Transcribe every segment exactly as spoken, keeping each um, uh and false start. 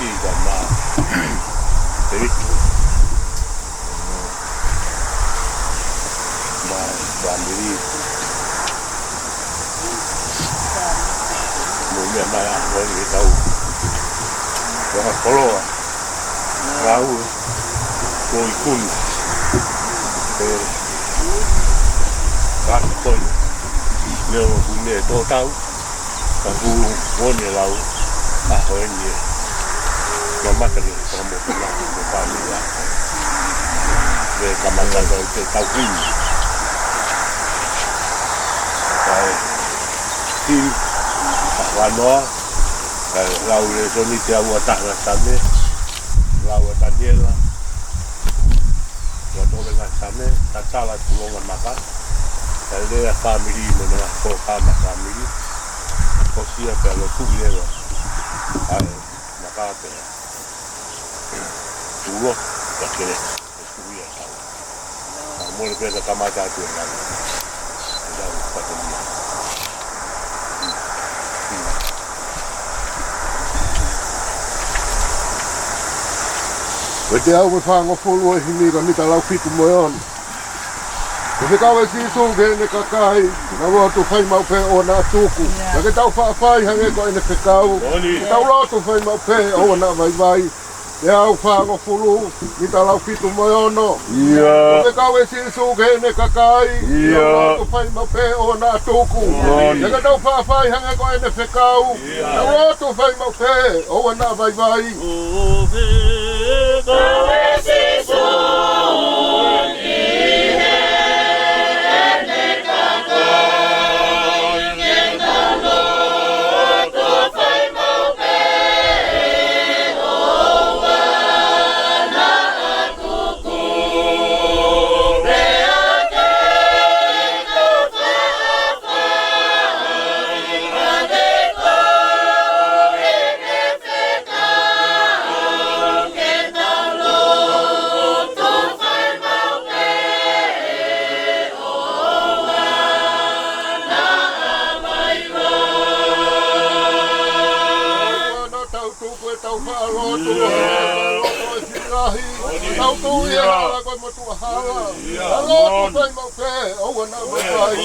Ika ma Pelitu. Ma family. Mo meʻa mai a, ko e tau. Ko ha koloa. Rau. Ko i kuni. E. Ka ko i. Leo kuni e tō tau. Ka ku one lau, a ko eni e. Mamata ke ka mo ka na, ko ka ni la. Ke ka mata ko te tau kini. Ka e. Kini, ka wanoa, ka e lau le soni te au a taha na same, lau a Taniela, ua tole na same, ka tala tulonga maka, ka lea family mo na ko ka ma family, ko sia pea lo tu leva. Ai, maka pea. Tulo, ka kele, ko tu ia tau. Ka mole pea ka kamata atu e lau. E lau, ka te muna. Ko e teau mo e fāngofulu e himi ka mita lau fitu mo e ono. Ko e fekau ʻe Sīsū ki heʻene kakai, nau lotu fai maʻu pē ʻo na tuku. Ka ke tau faʻa fai hangē ko ʻene fekau. Ke tau lotu fai maʻu pē ʻo na vaivai. Teau fāngofulu, mita lau fitu mo e ono. Ia. Ko e fekau ʻe Sīsū ki heʻene kakai, nau lotu fai maʻu pē ʻo na tuku. Ka ke tau faʻa fai hangē ko ʻene fekau. Nau lotu fai maʻu pē ʻo na vaivai. Tau tuku e tau faʻa lotu, ʻo e lotu ʻo e filahi. Tau tuʻu ia hala ko e motuʻa hala. Ia. Tau lotu fai maʻu pē ʻo na vaivai.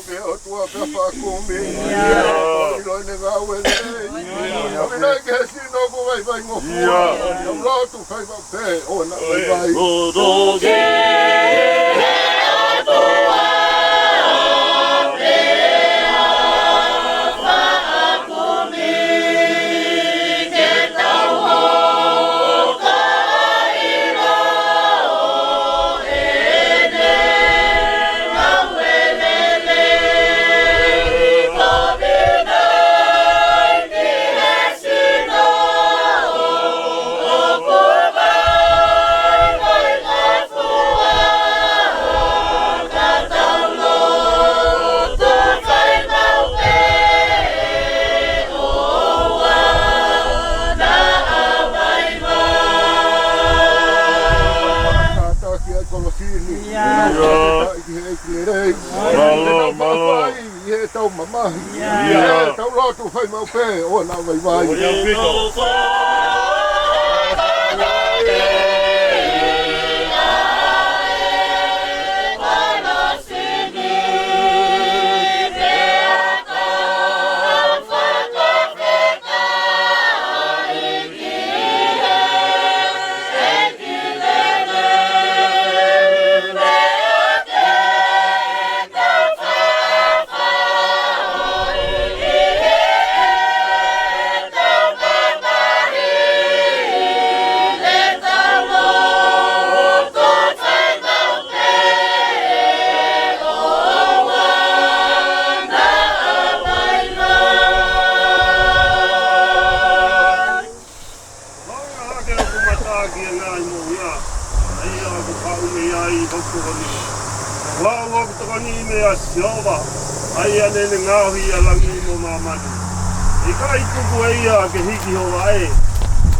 Ke ʻOtua pea fakakumi. Ia. ʻIlo ʻene ngāue lelei. Ia. Pea ʻi he sino ko vaivai ngofua. Ia. Tau lotu fai maʻu pē ʻo na vaivai. Lotu ki he ʻOtua pea fakakumi ke tau hoko ʻo ʻilo ʻene ngāue lelei. Ko Pita ki he sino ʻoku vaivai ngofua, ka tau lotu fai maʻu pē ʻo na vaivai. Kātaki ʻa e kolosi ni. Ia. Kātaki he ʻEiki lelei. Mālō, mālō. ʻI heʻetau mamahi. Ia. Ia. Tau lotu fai maʻu pē ʻo na vaivai. Ia. ʻIo, meʻa ʻa Sihova, ʻa ia naʻa ne ngaohi ʻa langi mo māmani. ʻIkai tuku ʻe ia ke hiki ho vaʻe,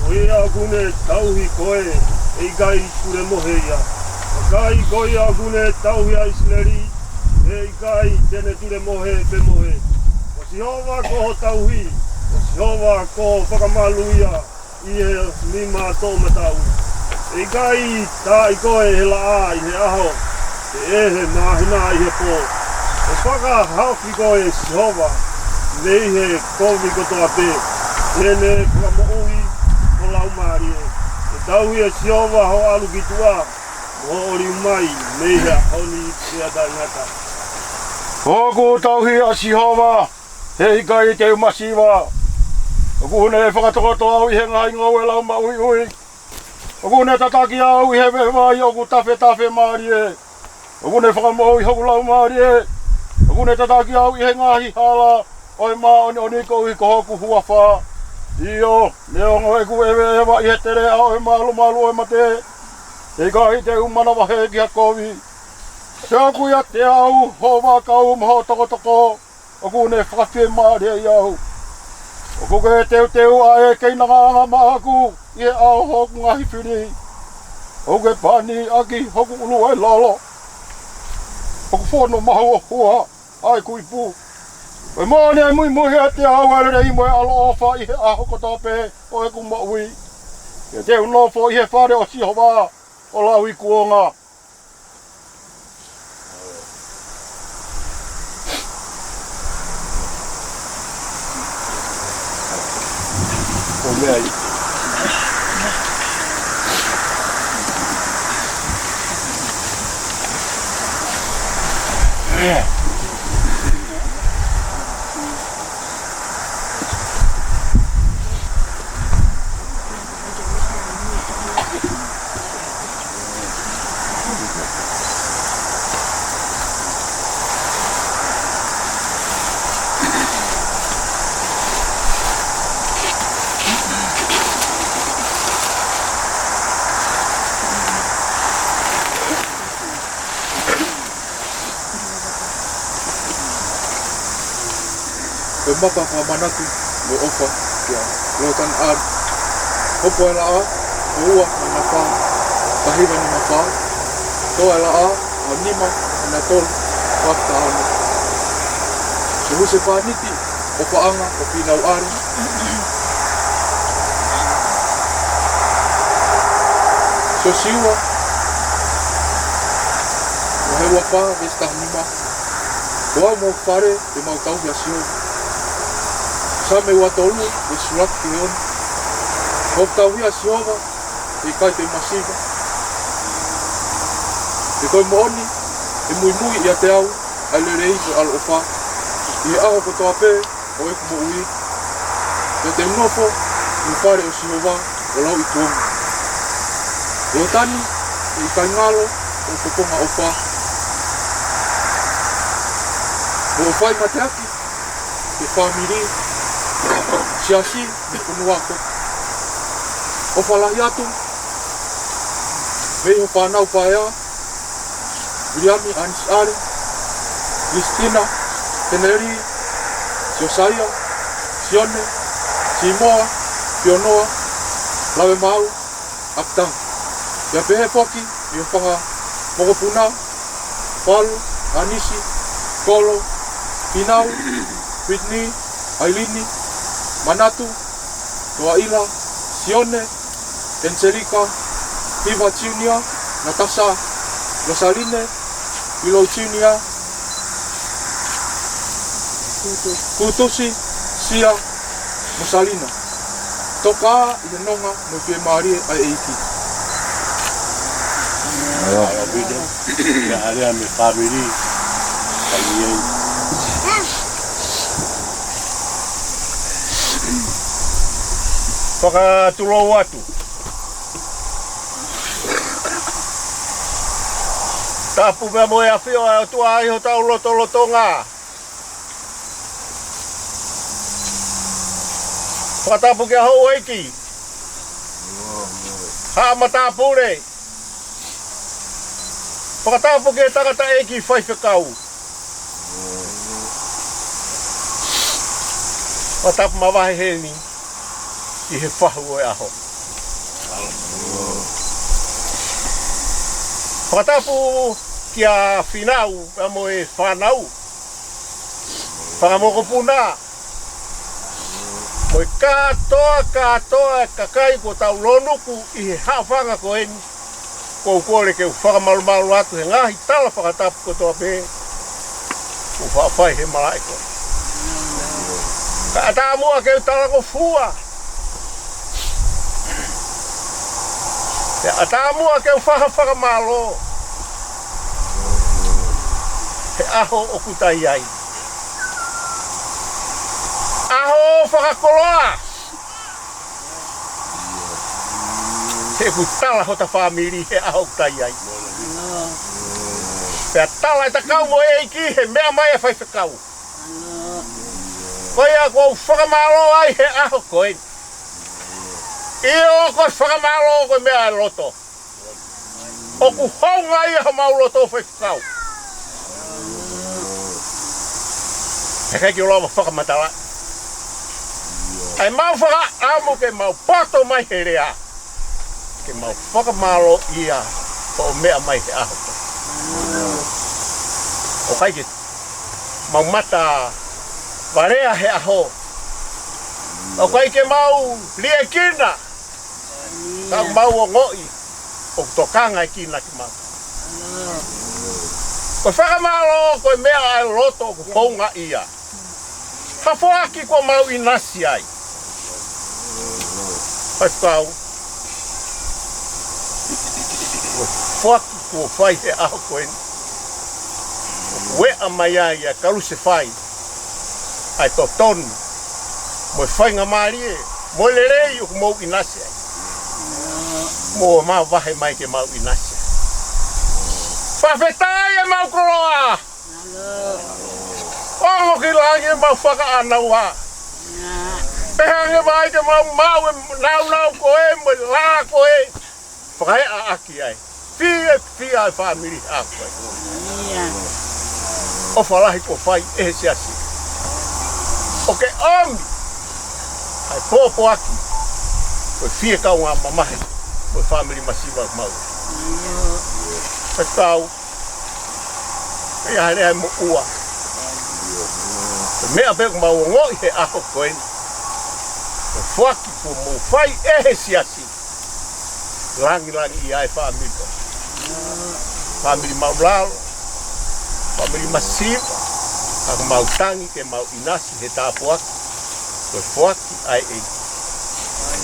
ko ia ʻoku ne tauhi koe, ʻe ʻikai tulemohe ia. Vakai, ko ia ʻoku ne tauhi ʻa ʻIsileli, ʻe ʻikai te ne tulemohe pe mohe. Ko Sihova ko ho tauhi, ko Sihova ko ho fakamalu ia ʻi he nima toʻomataʻu. ʻE ʻikai taaʻi koe ʻe he laʻā ʻi he ʻaho, pe ʻe he māhina ʻi he pō. ʻE fakahaofi koe ʻe Sihova mei he kovi kotoa pē, ʻe ne fakamoʻui ho laumālie. ʻE tauhi ʻe Sihova ho ʻalu ki tuʻa, mo ho ʻosi mai mei he ʻaho ni pea taʻengata. ʻOku tauhi ʻa Sihova, he ʻikai te u masiva. ʻOku ne fakatokoto au ʻi he ngaahi ngoue lau maʻuiʻui. ʻOku ne tataki au ʻi he vevai ʻoku tafetafe mālie. ʻOku ne fakamoʻui hoku laumālie. ʻOku ne tataki au ʻi he ngaahi hala ʻo e māʻoniʻoni koeʻuhi ko hoku huafa. ʻIo, neongo ʻeku ʻeveʻeva ʻi he teleʻa ʻo e malumalu ʻo e mate, ʻe ʻikai te u manavahē ki ha kovi. He ʻoku ʻiate au ho vaʻakau mo ho tokotoko, ʻoku ne fakafiemālieʻi au. ʻOku ke teuteu ʻa e keinangaʻanga maʻaku ʻi he ʻao hoku ngaahi fili. ʻOku ke pani ʻaki hoku ʻulu ʻo e lolo. ʻOku fono mahu ʻo hua ʻa ʻeku ipu. Ko e moʻoni ʻe muimui ʻiate au ʻa e lelei mo e ʻaloʻofa ʻi he ʻaho kotoa pē ʻo ʻeku moʻui. Pea te u nofo ʻi he fale ʻo Sihova ʻo lauikuonga. ʻO meʻa ai. Ko e mapa fakamanatu mo e ʻofa kia Lotani ʻAli. Hopo e laʻā, ko ua mo e nafā, taha hiva nima fā. Toʻa e laʻā, ʻaho nima, ʻaho nima tolu, fakataʻane. Ko e husepāniti ʻofaʻanga ʻo Pinauʻali. Siosiua, vahe ua fā, veesi taha nima. Ko au mo hoku fale, te mau tauhi ʻa Sihova. Saame ua tolu, veesi ʻuluaki ki he ono. Ko hoku tauhi ʻa Sihova, he ʻikai te u masiva. He ko e moʻoni ʻe muimui ʻiate au ʻa e lelei mo e ʻaloʻofa ʻi he ʻaho kotoa pē ʻo ʻeku moʻui. Pea te u nofo ʻi he fale ʻo Sihova ʻo lauikuonga. Lotani, ʻe ʻikai ngalo hoʻo fofonga ʻofa, mo hoʻo fai mateaki ki he fāmili, siasi, mo e fonua kotoa. ʻOfa lahi atu mei ho fānau paea, Viliami, ʻAnisi, ʻAli, Kilisitina, Keneli, Siosaia, Sione, Simoa, Pionoa, Lavemaau, ʻApitanga. Pea pehē foki mei ho fanga mokopuna, Palu, ʻAnisi, Kolo, Pinau, Whitney, ʻAilini, Manatu, Toaila, Sione, Angelika, Hiva Junior, Natasa, Rosaline, Willow Junior, Kutusi, Sia, mo Salina. Toka ʻi he nonga mo e fiemālie ʻa e ʻEiki. Alo. Alo, Vito. Ia, ʻa e lea mei he fāmili. Ka ʻi ai. Fakatulou atu. Tapu pea mo e ʻafio ʻa e ʻOtua ʻi hotau lotolotonga. Fakatapu ki he houʻeiki. Haʻa matāpule. Fakatapu ki he tangataʻeiki faifekau. Fakatapu mavahe heni ki he fahu ʻo e ʻaho. Fakatapu kia Finau pea mo e fānau, fanga mokopuna, mo e kātoa, kātoa e kakai kuo tau lōnuku ʻi he haʻofanga ko eni. ʻOku ou kole ke u fakamalumalu atu he ngaahi tala fakatapu kotoa pē kuo faʻa fai he malaʻe ko ē. Kae ʻatā muʻa ke u talangofua. Kae ʻatā muʻa ke u fai ha fakamālō he ʻaho ʻoku ta ʻi ai. ʻAho fakakoloa. He ʻoku tala hota fāmili he ʻaho ʻoku ta ʻi ai. Pea tala ʻeta kau mo e ʻEiki he meʻa mai ʻa e faifekau. Ko ia ʻoku ou fakamālō ai he ʻaho ko eni. ʻIo, ko e fakamālō ko e meʻa ʻa e loto. ʻOku hounga ia homau loto, faifekau. He ʻikai ke u lava fakamatalaʻi ʻa ʻemau fakaʻamu ke mau poto mai he lea, ke mau fakamālōʻia hoʻo meʻa mai he ʻaho ko ē. ʻOku ʻikai ke mau mata valea he ʻaho. ʻOku ʻikai ke mau liʻekina. Ka ʻoku mau ongoʻi ʻoku tokangaʻekina kimau. Ko e fakamālō ko e meʻa ʻa e loto ʻoku hounga ia. Ha foaki kuo mau ʻinasi ai, faifekau. Ko e foaki kuo fai he ʻaho ko eni, ʻoku ueʻi mai ai ʻa e kalusefai ʻa e totonu mo e faingamālie mo e lelei ʻoku mou ʻinasi ai. Mou mavahe mai ke mau ʻinasi ai. Fakafetaʻi ʻemau koloa. Ongo ki langi ʻemau fakaʻānaua. Pehē ange mai ke mau maʻu e nāunau ko ē mo e lā ko ē. Fakaeʻa ʻaki ai fiefia e fāmili ʻa koe. ʻOfa lahi kuo fai ʻe he siasi. ʻOku ke ʻomi ʻa e pōpoaki ko e fie kaungā mamahi mo e fāmili masiva mau. Faifekau, ʻe ʻi ai ha lea ʻe moʻua. Ko e meʻa pē ʻoku mau ongoʻi he ʻaho ko eni, ko e foaki kuo mou fai ʻe he siasi, langilangiʻia e fāmili ko ē. Fāmili māʻulalo, fāmili masiva, ka ʻoku mau tangi ke mau ʻinasi he tāpuaki ko e foaki ʻa e ʻEiki.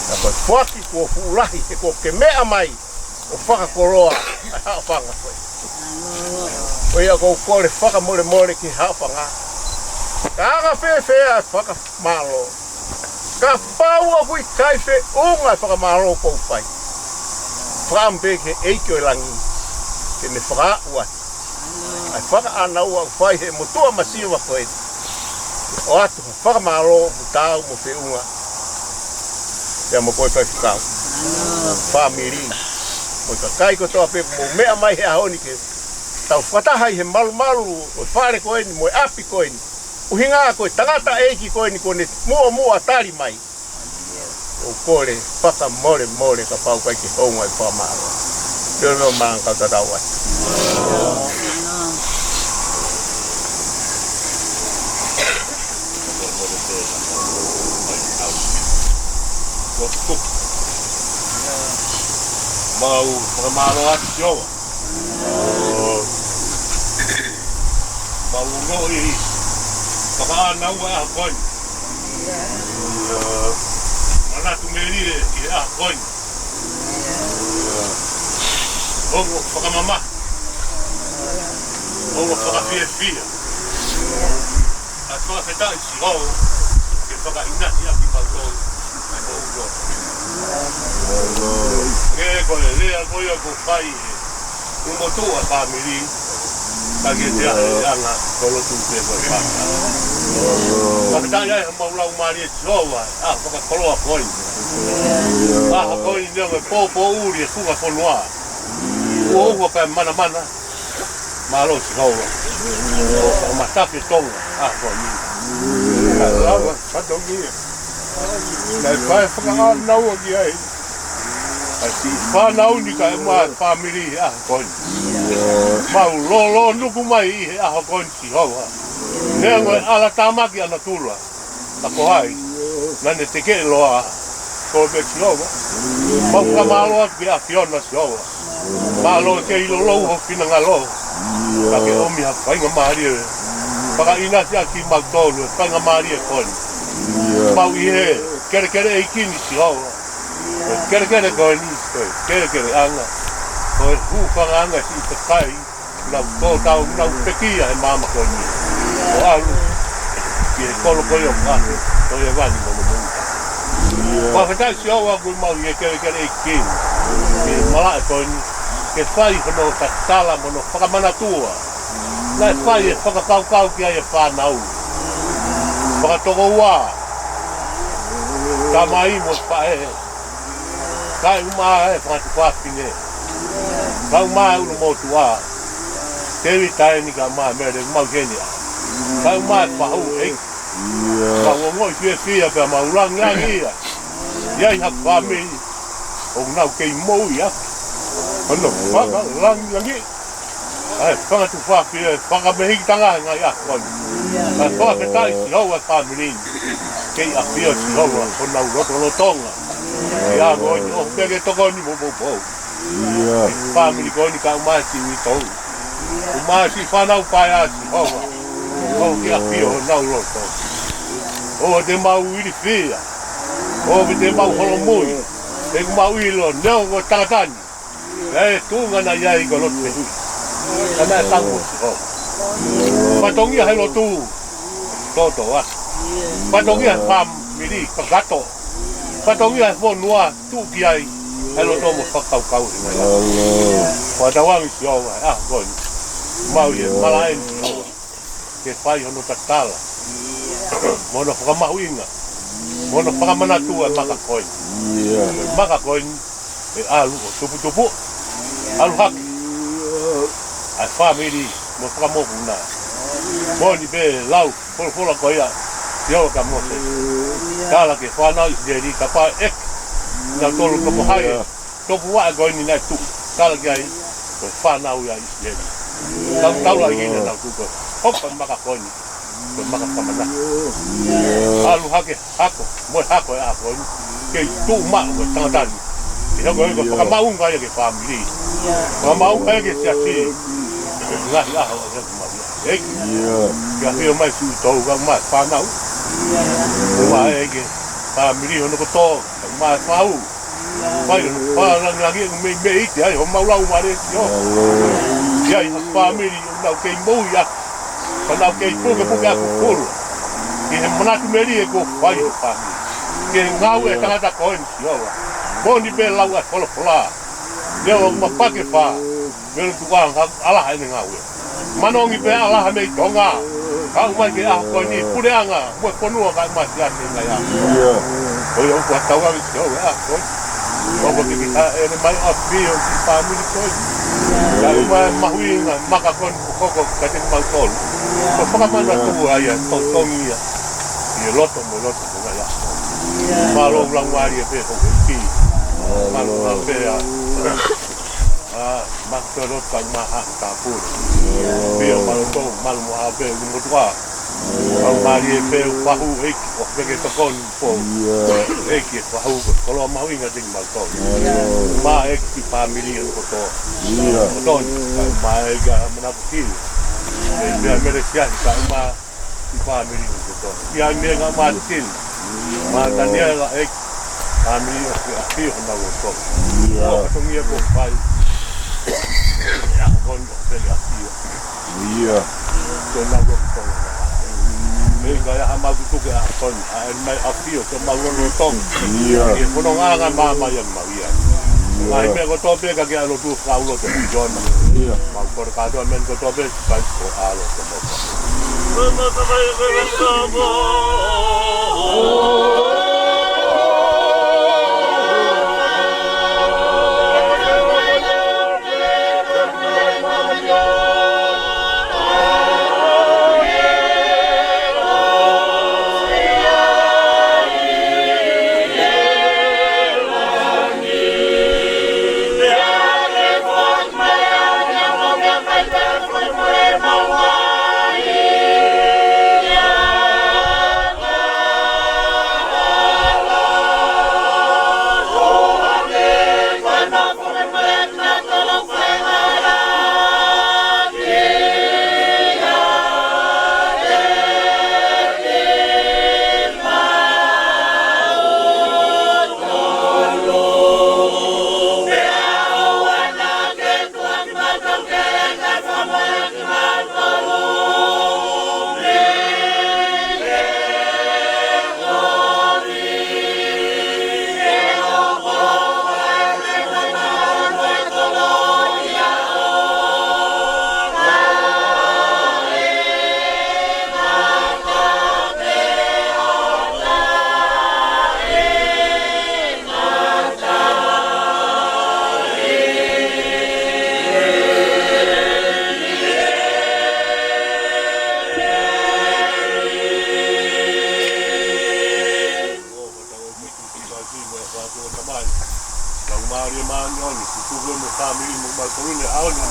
Ka ko e foaki kuo fuʻu lahi he kuo ke meʻa mai ʻo fakakoloa ʻa e haʻofanga ko ē. Ko ia ʻoku ou kole fakamolemole ki he haʻofanga. Ka anga fēfē ʻa e fakamālō, kapau ʻoku ʻikai feʻunga e fakamālō kuo u fai, fakaʻamu pē ki he ʻEiki ʻo e langi ke ne fakaaʻu atu ʻa e fakaʻānaua ʻoku fai he motuʻa masiva ko ē, ʻo ʻoatu ha fakamālō ʻoku taau mo feʻunga. Pea mo koe faifekau, fāmili, mo e kakai kotoa pē ʻoku mou meʻa mai he ʻaho ni ke tau fakataha ʻi he malumalu ʻo e fale ko eni mo e ʻapi ko eni. ʻUhinga ko e tangataʻeiki ko eni kuo ne muʻomuʻa tali mai. ʻOku ou kole fakamolemole kapau ʻoku ʻikai ke hounga e fakamālō. Leoleo mai ka u tatau ai. Mau fakamālō atu, Sihova. Mau ongoʻi fakaʻānaua ʻa e ʻaho ko eni. Manatu melie ki he ʻaho ko eni. Ongo fakamamahi. Ongo fakafiefia. ʻA e fakafetaʻi, Sihova, ke fakaʻinasi ʻaki kimautolu ʻa e moʻui lotu. Ke ko e lea ko ia kuo fai ʻe he motuʻa fāmili, ka ke te ahe anga ko lotu pē ko e faka. Fakafetaʻi ai homau laumālie, Sihova, ʻa e fakakoloa ko eni. ʻA ko eni neongo e pōpoʻuli e funga fonua, ʻuoʻua pē manamana. Mālō, Sihova. Matafi Tonga, ʻa ko eni. Lava fatongia. Naʻe fai fakaʻānaua ki ai. ʻA e siʻi fānau ni kae ʻumaʻā e fāmili he ʻaho ko eni. Mau lōloa nuku mai ʻi he ʻaho ko eni Sihova. Neongo e ʻalatāmaki ʻa natula. Ka ko hai naʻa ne tekeʻi loa. Ko e meʻa Sihova. Mau fakamālō atu ki he ʻAfiona Sihova. Mālō ke ʻilo lou ho finangalo. Ka ke ʻomi ha faingamālie. Fakaʻinasi ʻaki kimautolu e faingamālie ko eni. Mau ʻi he kelekele ʻeiki ni Sihova. Ko e kelekele ko eni, ko e kelekeleʻanga. Ko e hūfangaʻanga siʻi kakai. Nau tō tau, nau pekia he maama ko eni. ʻO ʻalu ki he kolo ko ia ʻo ka, ko e vani mo mo mo. Fakafetaʻi Sihova kuo mau ʻi he kelekele ʻeiki ni. Ke malaʻe ko eni, ke fai hono tatala mo hono fakamanatua. Naʻe fai e fakakaukau ki ai e fānau. Fakatokoua. Tamai mo faʻē. Kae ʻumaʻā e fanga tuofāfine. Kae ʻumaʻā e ʻulumotuʻa. Tēvita eni kae ʻumaʻā Mele, mau heni ā. Kae ʻumaʻā e fahu ʻeiki. Mau ongoʻi fiefia pea mau langilangiʻia. ʻI ai ha fāmili ʻoku nau kei moʻui ʻaki hono fakalangilangi ʻa e fanga tuofāfine, fakamehikitanga he ngaahi ʻaho ko eni. Kae fakafetaʻi Sihova e fāmili ni. Kei ʻafio Sihova honau lotolotonga. ʻI he ʻaho ko eni ʻoku pehē ke tokoni mo poupou. Fāmili ko eni kae ʻumaʻā e siʻi uitou. ʻUmaʻā e siʻi fānau paea Sihova. ʻOku ke ʻafio honau loto. ʻOku te mau ilifia. ʻOku te mau holomui. ʻOku mau ʻilo neongo e tangata ni. ʻE tuʻunga naʻe ʻi ai ko e lotu fehuʻi. Ka naʻe tau mo Sihova. Fatongia he lotu. Toto ā. Fatongia he fāmili kakato. Fatongia he fonua tuʻu ki ai. He loto mo fakakaukau he ngaahi ʻaho. Fakatauange Sihova, ʻa ko eni. Mau ʻi he malaʻe ni Sihova. Ke fai hono tatala. Mo hono fakamahuʻinga. Mo hono fakamanatua e maka ko eni. Maka ko eni. ʻE ʻalu ʻo tuputupu. ʻAlu hake. ʻA e fāmili mo fakamokuna. Moʻoni pē lau folofola ko ia. Sihova kia Mōsese. Tala ki he fānau ʻIsileli kapau ʻe ʻeke kinautolu ko hai e topuvaʻe ko eni naʻe tuʻu. Tala ki ai ko e fānau ia ʻIsileli. Tautaulaʻeiki naʻa nau tuʻu ko e hopa maka ko eni. Ko e maka fakamanatua. ʻAlu hake hako, mo e hako e ʻaho ko eni. Kei tuʻu maʻu ko e tangata ni. Ke hoko ko e fakamaʻunga ia ki he fāmili. Fakamaʻunga ia ki he siasi. Ngaahi ʻaho ʻo e mau ia. ʻEiki. Ke ʻafio mai siʻi uitou kae ʻumaʻā e fānau. ʻUmaʻā ʻEiki e fāmili hono kotoa. Kae ʻumaʻā e fahu. Fai hono fakalangilangi ʻoku meimei ʻi ai homau laumālie Sihova. ʻI ai ha fāmili ʻoku nau kei moʻui ʻaki. Ka nau kei pukepuke ʻa e kukulu. Ki he manatu melie kuo fai he fāmili. Ki he ngāue e tangata ko eni Sihova. Moʻoni pē lau ʻa e folofola. Leo ʻoku mapake fā. Mele tuʻanga ʻalaha ʻene ngāue. Manongi pē ʻalaha mei Tonga. Kau mai ki he ʻaho ko eni puleʻanga mo e fonua kae ʻumaʻā siasi ʻi he ngaahi ʻaho. Ko ia ʻoku ʻatā ange Sihova e ʻaho ko eni. ʻOku ke kiʻi haʻele mai ʻo ʻafio ki he fāmili ko eni. Kae ʻumaʻā e mahuʻinga maka ko eni kuo hoko kiate kimautolu. Ko e fakamanatua ia, totongi ia. ʻI he loto mo e loto ko e ngaahi ʻaho. Mālō ʻoku laumālie pē houʻeiki. Mālō ʻoku pē ʻa ʻa, maka ko e loto kae ʻumaʻā e tāpuni. Pea mālō tō, mālō mo ʻa pē ʻulumotuʻa. Kau mālie pē ʻoku fahu ʻEiki, ʻoku pehē ke tokoni pē. ʻEiki e fahu ko e koloa mahuʻinga kiate kimautolu. Mā ʻEiki ki he fāmili ʻo e kotoa. Kotoa ni, kau mā ʻEiki ʻa e manako ki. ʻEiki pea Mele siasi kau mā ki he fāmili ʻo e kotoa. Ki he meʻa ngā mātini. Mā Taniela ʻEiki. Fāmili ʻoku ke ʻafio honau loto. ʻOku fatongia kuo fai. ʻOku ke ʻafio. Ko honau loto. ʻEiki ʻa e mau tutuki ʻa Toni. ʻA e mai ʻafio ko mau loto. Ki he fononga ʻa e māmani ʻa mau ia. Ngaahi meʻa kotoa pē ka ke ʻalu atu ka ʻalu atu ki Siona. Mau kole kātoa meʻa kotoa pē, Kalaisi ko e ʻAlo ko e Motuʻa. Māʻoniʻoni, kuku mo e fāmili mo mautolu ne ʻaonga.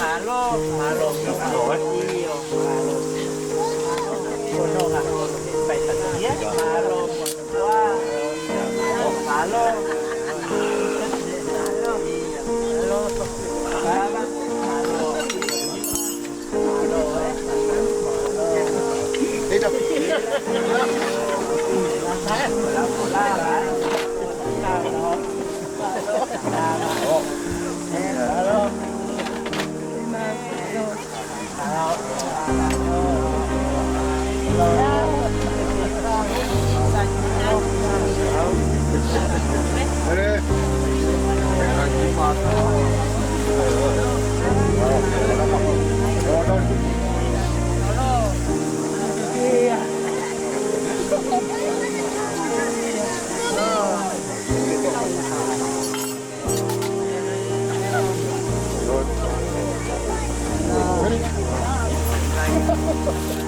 Mālō. Mālō, mālō, mālō, ē? ʻIo, mālō. Mālō. Mālō. Mālō. Mālō.